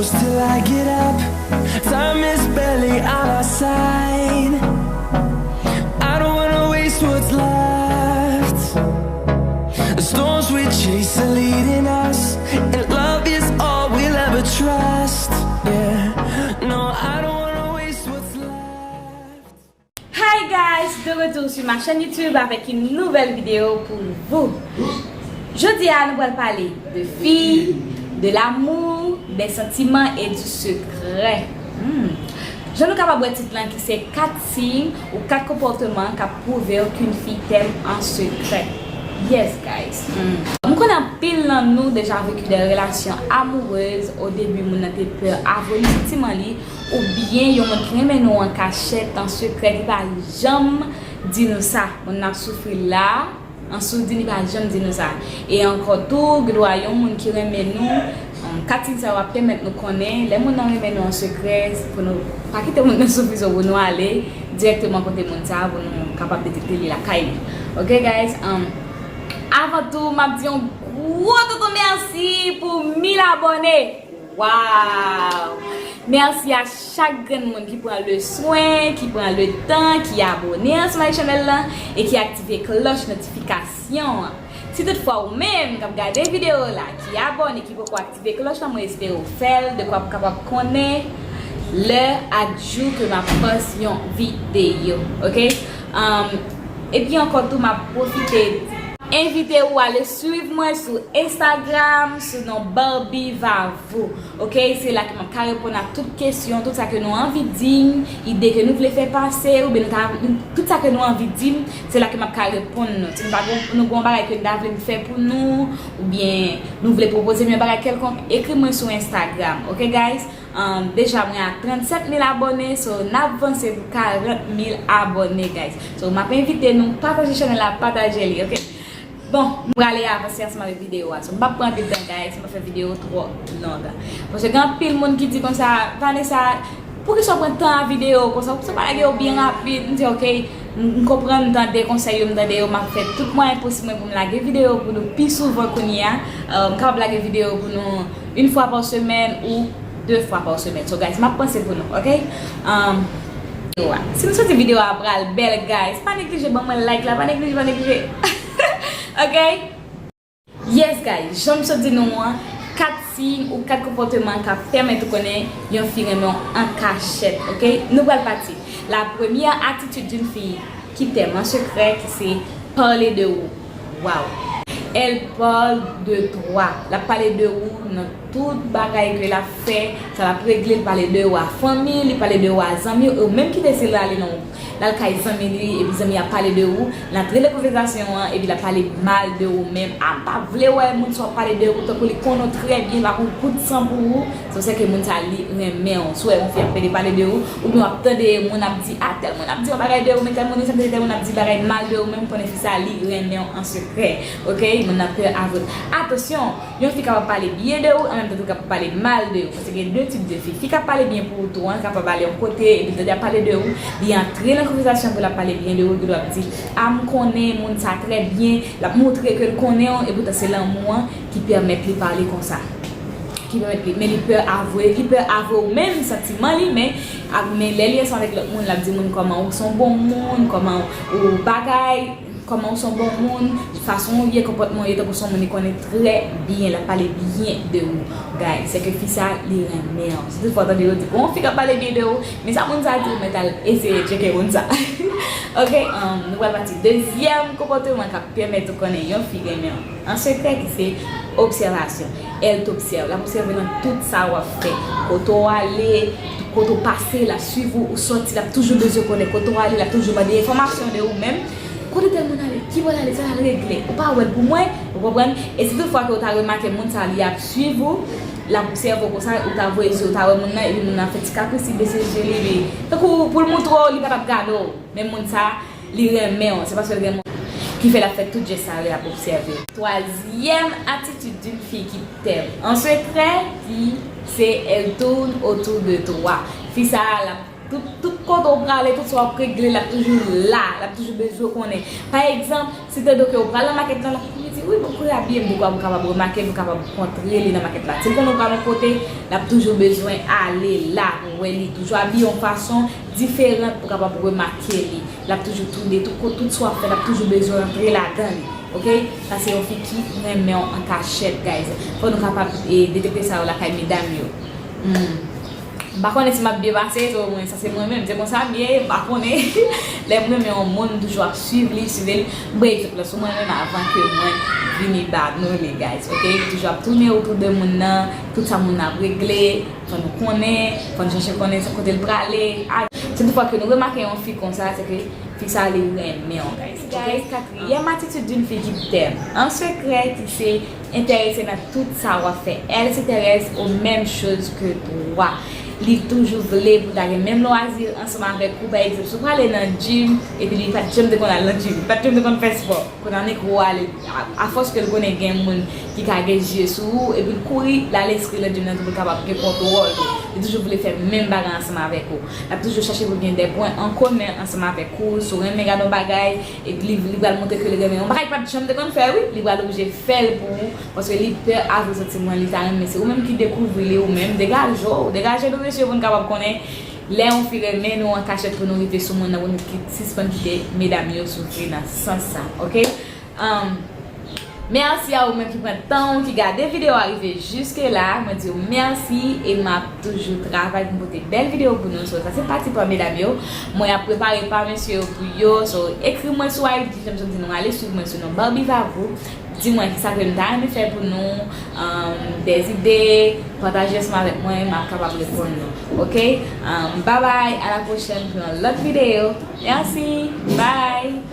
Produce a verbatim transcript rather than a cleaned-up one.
Till I get up, time is barely on our side. I don't wanna waste what's left. The storms we chase are leading us, and love is all we'll ever trust. Yeah, no, I don't wanna waste what's left. Hi guys, de retour sur ma chaîne YouTube avec une nouvelle vidéo pour vous. Jodi a nou pral pale de fi, de l'amour, des sentiments et du secret. Hmm. Jan nou kapab wè tit lan ki se kat siy ou kat konpòteman k ap pwouve w ki yon fi t'aime en secret. Yes guys. Hmm. M konnen anpil nan nou deja vécu des relations amoureuses, au début moun nan te pè avwe li santiman li, oubyen yon moun ki renmen nou an kachèt, an sekrè, ki pa janm di nou sa. Moun nan ap soufri la, an soudi, li pa janm di nou sa. E ankò tou, gen dwa yon moun ki renmen nou, um, kat siy sa yo ap pèmèt nou konnen, lè moun nan renmen nou an sekrè, pou nou pa kite moun nan soufri, so pou nou ale dirèkteman kote moun sa, pou nou kapab detekte li lakay li. Ok guys, um, avan tou, m ap di yon gwo tonton mèsi pou mil abòne. Wow! Mèsi a chak grenn moun ki pran le swen, ki pran le tan, ki abòne ansanm ak chanèl lan e ki aktive klòch notifikasyon an. Si toutfwa ou menm k ap gade videyo la ki abòne, ki poko aktive klòch lan, mwen espere w fè l, dekwa pou kapab konnen lè ak jou ke m ap pòs yon videyo, ok? Um, epi ankò tou, m ap pwofite envite ou ale swiv mwen sou Instagram sou non Barbie Vavo. Ok, se la ke m ap ka reponn a tout kesyon, tout sa ke nou anvi di m, ide ke nou vle fè pase, oubyen nou ta, tout sa ke nou anvi di m, se la ke m ap ka reponn nou. Si nou ta gon, nou gon bagay ke nou ta vle m fè pou nou, oubyen nou vle pwopoze m yon bagay kèlkonk, ekri mwen sou Instagram, ok guys? Um, deja mwen a trannsèt mil abòne, so n ap vanse pou karant mil abòne guys. So m ap envite nou pataje chanèl la, pataje li, ok? Bon, m prale avanse ansanm avèk videyo a. So, m p ap pran anpil tan, guys, m p ap fè videyo twò long. Paske gen anpil moun ki di konsa, Vanessa, poukisa w pran tan a videyo konsa? Ou se pa lage yo byen rapid. M di, ok, m m konprann, m tande konsèy yo, m tande yo, m ap fè tout mwayen posib mwen pou m lage videyo pou nou pi souvan kounye a. Euh, m kapab lage videyo pou nou une fois par semaine ou deux fois par semaine. So, guys, m ap panse pou nou, ok? Um, si nou santi videyo a pral bèl, guys, pa neglije ban mwen like la, pa neglije, pa neglije. Ok? Yes, guys, jan m sot di nou an, kat siy ou kat konpòteman k ap pèmèt ou konnen yon fi renmen w an kachèt, ok? Nou pral pati. La première attitude d'une fille qui t'aime en secret, ki se pale de ou. Wow! Elle parle de toi. L ap pale de ou nan tout bagay ke l ap fè, sa l ap regle, li pale de ou a fanmi, li pale de ou a zanmi, ou menm kite si l ale nan, l al kay zanmi li, epi zanmi a pale de ou, l antre nan konvèsasyon an, epi l ap pale mal de ou menm. A, m pa vle wè moun sa w ap pale de ou, tankou li konnen w trè byen, li pa pran kout san pou ou, so se ke moun sa li renmen w. Si w wè yon fi ap pede pale de ou, oubyen w ap tande moun ap di, a, tèl moun ap di yon bagay de ou, men tèl moun, li sanble tèl moun ap di bagay mal de ou, men m konnen fi sa li renmen w an sekrè, ok? Moun nan pè avè w. Atansyon! Yon fi kapab pale byen de ou, an menm tan tou kapab pale mal de ou. Paske gen de tip de fi. Fi k ap pale byen pou ou tou an, kapab ale yon kote, epi l tande y ap pale de ou, li antre nan konvèsasyon pou l ap pale byen de ou, epi l ap di, a, m konnen moun sa trè byen, l ap montre ke l konnen w, e poutan se lanmou an ki pèmèt li pale konsa. Ki pèmèt li, men li pè avwe, li pè avwe w menm santiman li, men, a, men lè li ansanm avèk lòt moun, l ap di moun kòman ou se yon bon moun, kòman ou bagay, kòman ou se yon bon moun, fason ou ye, konpòtman ou ye, tankou se yon moun li konnen trè byen, l ap pale byen de ou. Guys, se ke fi sa, li renmen w. Si toutfwa w tande yo di, gon fi k ap pale byen de ou, men sa moun sa di w, mèt al eseye tcheke moun sa. Ok, um, nou pral pati. Dezyèm konpòteman k ap pèmèt ou konnen yon fi renmen w an sekrè, ki se obsèvasyon. Elle t'observe. L ap obsève nan tout sa w ap fè. Kote w ale, kote w pase, l ap swiv ou, ou sòti, l ap toujou bezwen konnen kote w ale, l ap toujou mande enfòmasyon de ou menm. Kote tèl moun ale, kibò l ale, sa l al regle. Ou pa wè l pou mwen, ou konprann? E si toutfwa ke ou ta remake moun sa, li ap swiv ou, l ap obsève w konsa, ou ta voye je, ou ta wè moun nan, epi moun nan fè ti kapris, li bese je li, li, tankou pou l montre w, li pa t ap gade w. Men moun sa, li renmen w, se paske l renmen w ki fè l ap fè tout jès sa yo, l ap obsève. Twazyèm attitude d'une fille qui t'aime en secret, ki se elle tourne autour de toi. Fi sa a, l ap tout, tout kote w prale, tout sa w ap regle, l ap toujou la, l ap toujou bezwen konnen. Pa egzanp, si tande ke w pral nan makèt lan, l ap Wi, pou kouri abiye m, pou w kapab remake, pou w kapab kontre li nan makèt la. Si l konnen w pral yon kote, l ap toujou bezwen ale la pou wè li. Toujou abiye yon fason diferan pou w kapab remake li. L ap toujou tounen, tout, tout sa w ap fè, l ap toujou bezwen antre ladan li. Oke? Sa se yon fi ki renmen w an kachèt, guys. Fò nou kapab e, detekte sa yo lakay medam yo. Hmm. M pa konnen si m ap byen pase, so mwen, sa se mwen menm. Se konsa m ye, m pa konnen. Lè m renmen yon moun, m toujou ap swiv li, swiv li. M pran egzanp la sou mwen menm avan ke mwen vini ba nou li, guys, oke? M toujou ap tounen otou de moun nan, tout sa moun nan ap regle, fò nou konnen, fò nou chèche konnen sa kote l prale. A, si toutfwa ke nou remake yon fi konsa, se ke fi sa li renmen w, guys, oke? Guys, quatrième attitude d'une fille qui t'aime en secret, ki se enterese nan tout sa w ap fè. Elle s'intéresse aux mêmes choses que toi. Li toujou vle pou ta gen menm lwazi ansanm avèk ou. Pa egzanp, si w prale nan gym, epi li pa t janm te konn al nan gym, li pa t janm te konn fè spò. Kounye a nèg ou ale, a, afòs ke l konnen gen moun ki ka gen zye sou ou, epi l kouri, l al enskri nan gym nan tou pou l kapab gen kontwòl ou. Li toujou vle fè menm bagay ansanm avèk ou. L ap toujou chache pou l gen de pwen an komen ansanm avèk ou. Si w renmen gade yon bagay, e li, li pral montre ke li renmen yon bagay ki pa t janm te konn fè, wi, li pral oblije fè l pou ou, paske li pè avil santiman li ta renmen se ou menm ki dekouvri li, ou menm. Degaje w, degaje nou, mesye, pou n kapab konnen lè yon fi renmen nou an kachèt, pou nou rive sou moun nan, pou nou ki-, sispann kite medam yo soufri nan sans sa, oke? Um, mèsi a ou menm ki pran tan ou, ki gade videyo a rive jiske la. Mwen di w mèsi e m ap toujou travay pou m pote bèl videyo pou nou. So, sa se pati pa medam yo. Mwen ap prepare pa mesye yo pou yo. So, ekri mwen sou I G, jan m sot di nou, ale swiv mwen sou non Barbie Vavou. Di mwen kisa ke m ta renmen fè pou nou, um, de zide, pataje ansanm avèk mwen, m ap kapab reponn nou. Oke? Um, bye bye, a la pwochèn pou yon lòt videyo. Mèsi, bye!